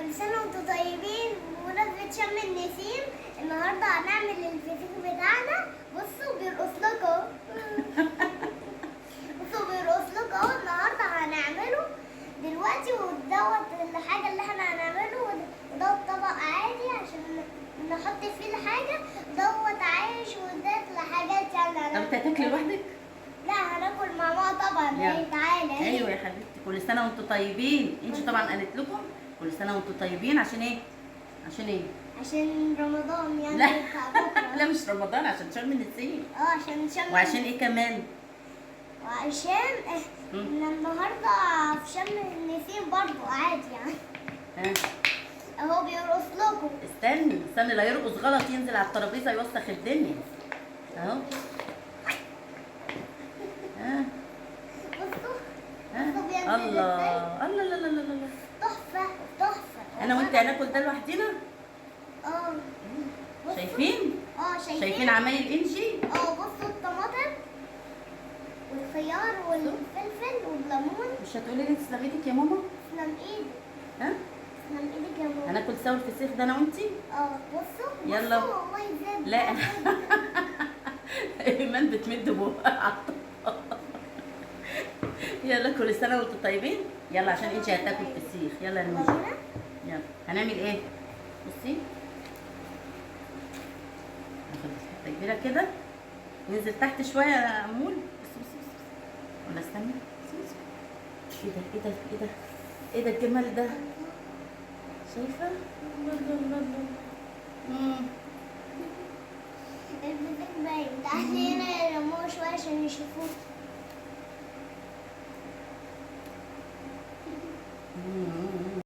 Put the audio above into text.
كل سنة وانتم طيبين. بمناسبة شم النسيم النهاردة هنعمل الفسيخ بتاعنا. بصوا بيرقص لكم، بصوا بيرقص لكم اهو. النهاردة هنعمله دلوقتي، ودوت الحاجة اللي احنا هنعمله، ودوت طبق عادي عشان نحط فيه الحاجة، دوت عيش ودوت الحاجات يعني. طب انت هتاكلي لوحدك؟ لا هناكل مع ماما طبعا. تعالى. ايوه يا حبيبتي، كل سنة وانتم طيبين. انت طبعا قالت لكم كل سنة وانتم طيبين عشان ايه؟ عشان ايه؟ عشان رمضان يعني. لا بتاع بكرة. لا مش رمضان، عشان شم النسيم. عشان شم. وعشان ايه كمان؟ وعشان ان النهارده في شم النسيم برضو عادي يعني. اهو بيرقص لكم. استني استني، لا يرقص غلط ينزل على الترابيزة يوسخ الدنيا. اهو. ها بصوا ها. الله الله الله الله الله، تحفة تحفة. انا وانت هناكل ده لوحدينا؟ شايفين؟ شايفين؟ شايفين عمايل انجي؟ بصوا الطماطم والخيار والفلفل والليمون. مش هتقولي لي تسلم ايدك يا ماما؟ تسلم ايدك. ها؟ تسلم ايدك يا ماما. هناكل سوا الفسيخ ده انا وانتي؟ بصوا يلا. بصوا والله زاد. لا ايمان بتمد بقها على الطبق. يلا كل سنة وانتم طيبين. يلا عشان انجي هتاكل فسيخ. يلا يا نوجي. يلا هنعمل ايه؟ بصي ناخد حتة كبيرة كده، ننزل تحت شوية يا امول. بصي بصي بصي، ولا استني. بصي بصي. ايه ده ايه ده ايه ده ايه ده الجمال ده؟ شايفه؟ الله الله الله. الفسيخ باين. تعالي هنا يا ماما شوية عشان يشوفوك.